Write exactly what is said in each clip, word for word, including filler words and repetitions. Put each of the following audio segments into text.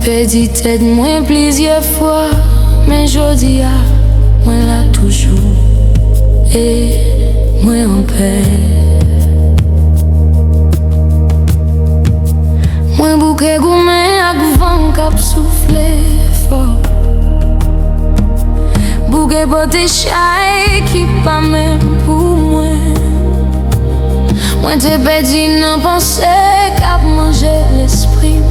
Pèdi tèt mwen plizyè fwa, men jodi a, mwen la toujou, e mwen anpè. Mwen bouke goumen ak van k ap soufle fò. Bouke pote chay ki pa menm pou mwen. Mwen te pèdi nan panse k ap manje lespri m,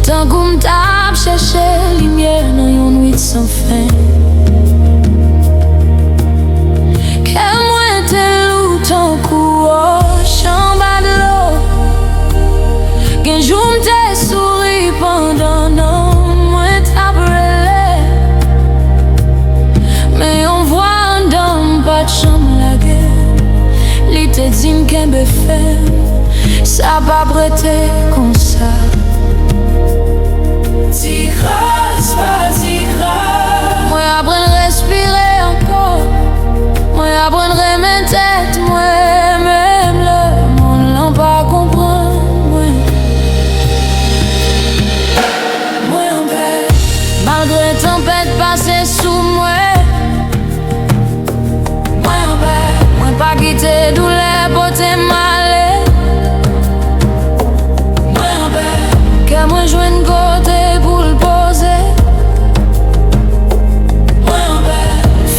tankou m t ap chèche limyè nan yon nwit san fen. Kè mwen te lou tankou wòch anba dlo. Gen jou m te souri pandan nanm mwen t ap rele. Men yon vwa anndan m pa t janm lage. Li te di m kenbe fèm, sa p ap rete konsa. Ti kras pa ti kras. Mwen aprann respire ankò. Mwen aprann renmen tèt mwen, menm lè monn lan pa konprann mwen. Mwen anpè. Malgre tanpèt pase sou mwen, mwen anpè. Mwen pa kite doulè pote m ale. Mwen anpè. Kè mwen jwenn kote pou l poze. Mwen anpè.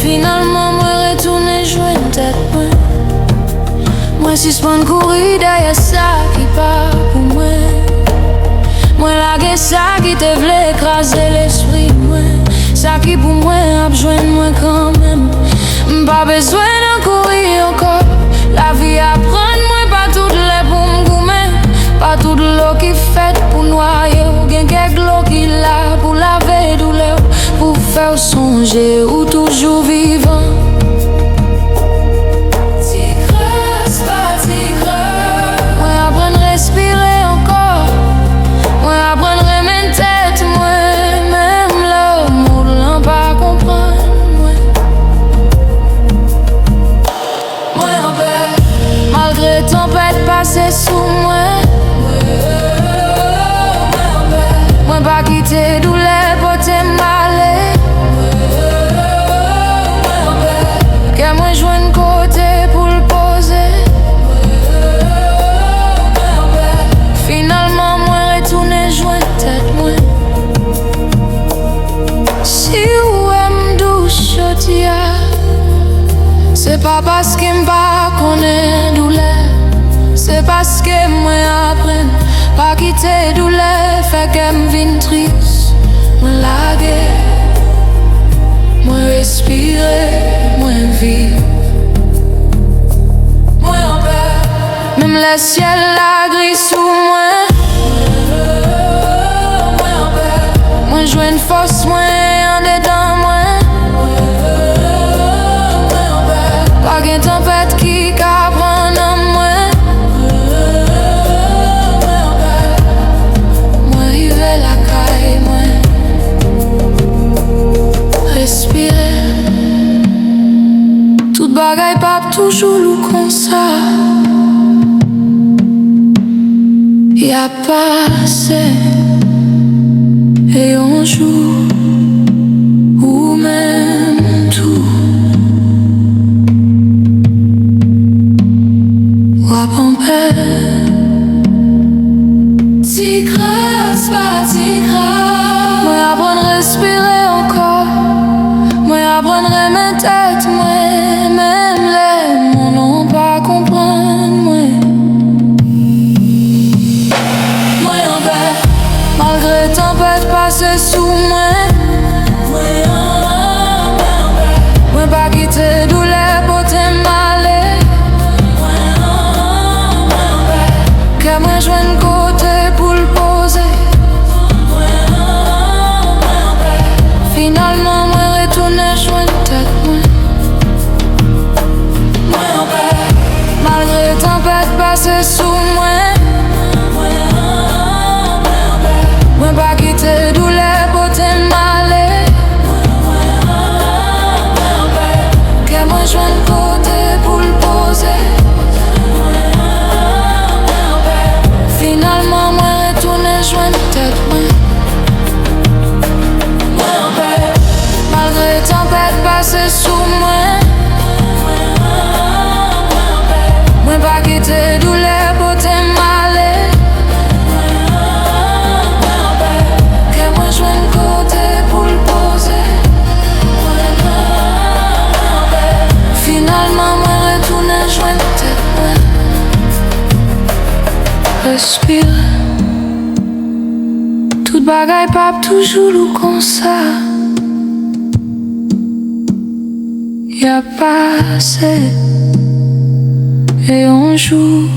Finalman, mwen retounen jwenn tèt mwen. Mwen sispann kouri dèyè sa ki pa pou mwen. Mwen lage sa ki te vle kraze lespri mwen. Sa ki pou mwen ap jwenn mwen kanmenm. M pa bezwen nan kouri ankò. Lavi aprann mwen pa tout lè pou m goumen. Pa tout dlo ki fèt pou nwaye w. Gen kèk dlo ki la pou lave doulè w, pou fè w sonje ou toujou vivan. Ti kras pa ti kras. Mwen aprann respire ankò. Mwen aprann renmen tèt mwen, menm lè monn lan pa konprann mwen. Mwen anpè. Malgre tanpèt pase sou mwen, mwen anpè. Mwen pa kite doulè pote m ale. Mwen anpè. Kè mwen jwenn kote pou l poze. Mwen anpè. Finalman, mwen retounen jwenn tèt mwen. Si w wè m dous jodi a, se pa paske m pa konnen doulè. Se paske mwen aprann pa kite doulè fè kè m vin tris. Mwen lage, mwen respire, mwen viv. Mwen anpè. Menm lè syèl la gri sou mwen, mwen jwenn fòs mwen andedan mwen. Pa gen tanpèt ki ka pran nanm mwen. Mwen rive lakay mwen. Respire. Tout bagay p ap toujou lou konsa. Y ap pase, e yon jou, ou menm tou, w ap anpè. Ti kras pa ti kras. Mwen aprann respire ankò. Mwen aprann renmen tèt mwen, menm lè monn lan pa konprann mwen. Mwen anpè. Malgre tanpèt pase sou mwen, mwen anpè. Mwen pa kite doulè pote m ale. Kè mwen jwenn kote pou l poze. Respire. Tout bagay p ap toujou lou konsa. Y ap pase. E yon jou,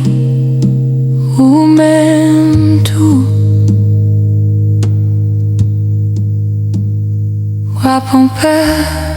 ou menm tou, w ap anpè.